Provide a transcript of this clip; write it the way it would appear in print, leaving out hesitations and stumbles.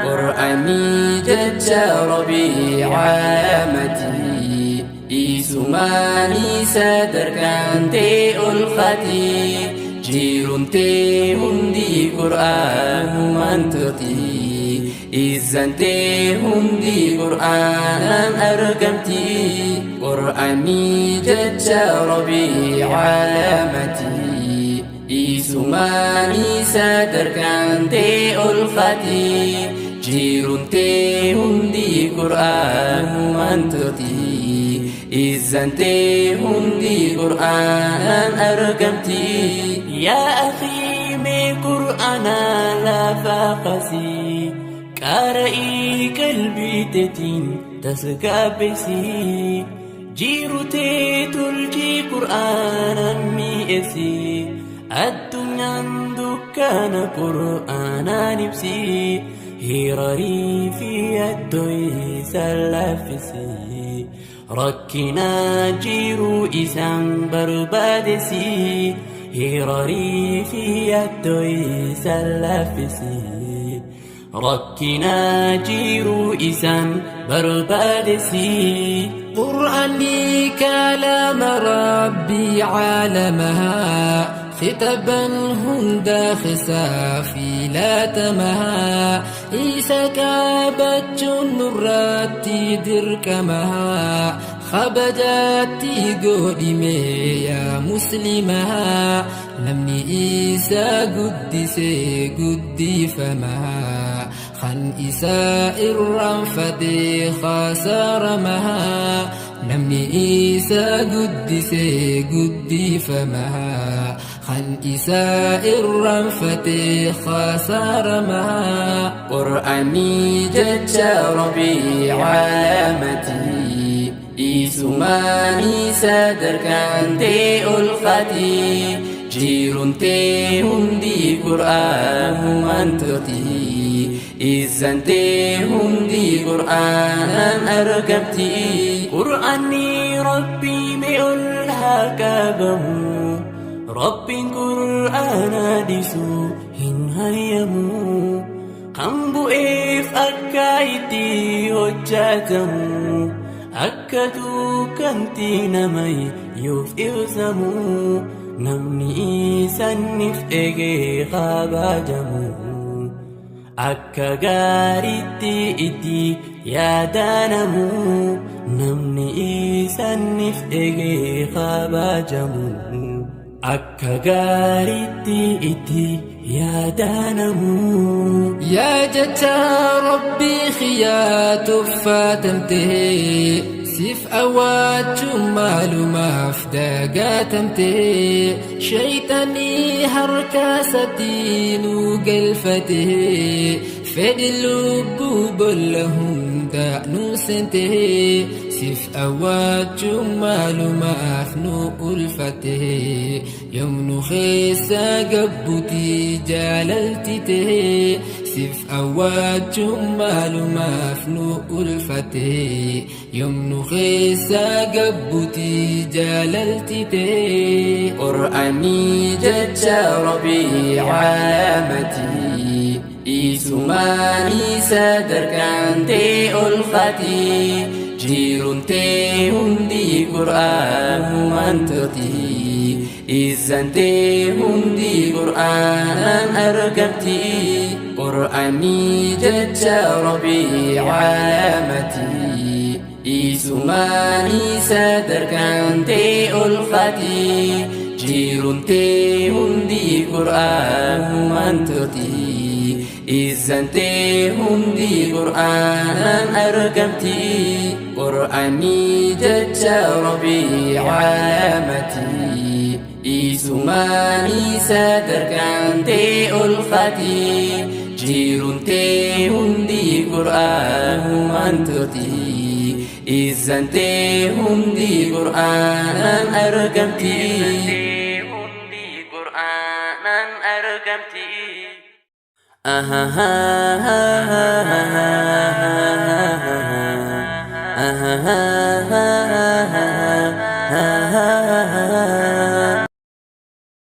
Qur'aanii jecha Rabbii caalamati Isumaanii sadarkaan ta'e olfati Jiruun ta'e hundi Qur'aanumaan turti Izzaan ta'e hundi Qur'aanaan argamti Qur'aanii jecha Rabbii caalamati Isumaanii sadarkaan ta'e olfati Jiruun ta'e hundi Qur'aanumaan turti Izzaan ta'e hundi Qur'aanaan argamti Yaa أخي mee Qur'aana lafa qasii Qara'ii qalbii teetiin tasgabbeessii Jiru tee tolchii Qur'aanaan mi'eessii Addunyaan dukkana Qur'aanaan ibsii Hirarii fi yaaddoo laaffisii Rakkina jiruu isaan barbaadesii Hirarii fi yaaddoo laaffisii Rakkina jiruu isaan barbaadesii قرآني كلام ربي عالمها خطابا هند خسافي لا تمها إيسا كابتش نراتي دركمها خبجاتي قدمي يا مسلمها نمني إيسا قدسي قدي فمها خن إساء الرنفدي خسارمها نمني إيسا قدسي قدي فمها خن إساء الرنفتي خسارمها Qur'aanii jecha Rabbii caalamati Isumaanii sadarkaan ta'e olfati Jiruun ta'e hundi Qur'aanumaan turti Izzaan ta'e hundi Qur'aanaan argamti Qur'aanni Rabbii mee ol haa qabamu Rabbiin Qur'aana dhiisuu hin hayyamu Kan bu'eef akka itti hojjetamu Akka dukkanti nama yoof ibsamu Namni isaniif eegee kabajamu Akka gaariitti itti yaadanamu Namni isaniif eegee kabajamu Akka gaariitti itti yaadanamu Yaa jecha Rabbii khiyyaa tuffatamte siif awwaachuun maalumaaf dagatamte shayxanii harka isaatti nu galfate fedhi lubbuu bolla hunda nu seente siif awwaachuun maalumaaf nu ulfate yoom nu keessa gabbutii jaalalti ta'e siif awwaachuun maalumaaf nu ulfate yoom nu keessa gabbutii jaalalti ta'e. Qur'aanii jecha Rabbii caalamati Isumaanii sadarkaan ta'e olfati Jiruun ta'e hundi Qur'aanumaan turti Izzaan ta'e hundi Qur'aanaan argamti Qur'aanii jecha Rabbii caalamati Isumaanii sadarkaan ta'e olfati Jiruun ta'e hundi Qur'aanumaan turti Izzaan ta'e hundi Qur'aanaan argamti Qur'aanii jecha Rabbii caalamati Isumaanii sadarkaan ta'e olfati Jiruun ta'e hundi Qur'aanumaan turti Izzaan ta'e hundi Qur'aanaan argamti Hundi Qur'aanaan argamti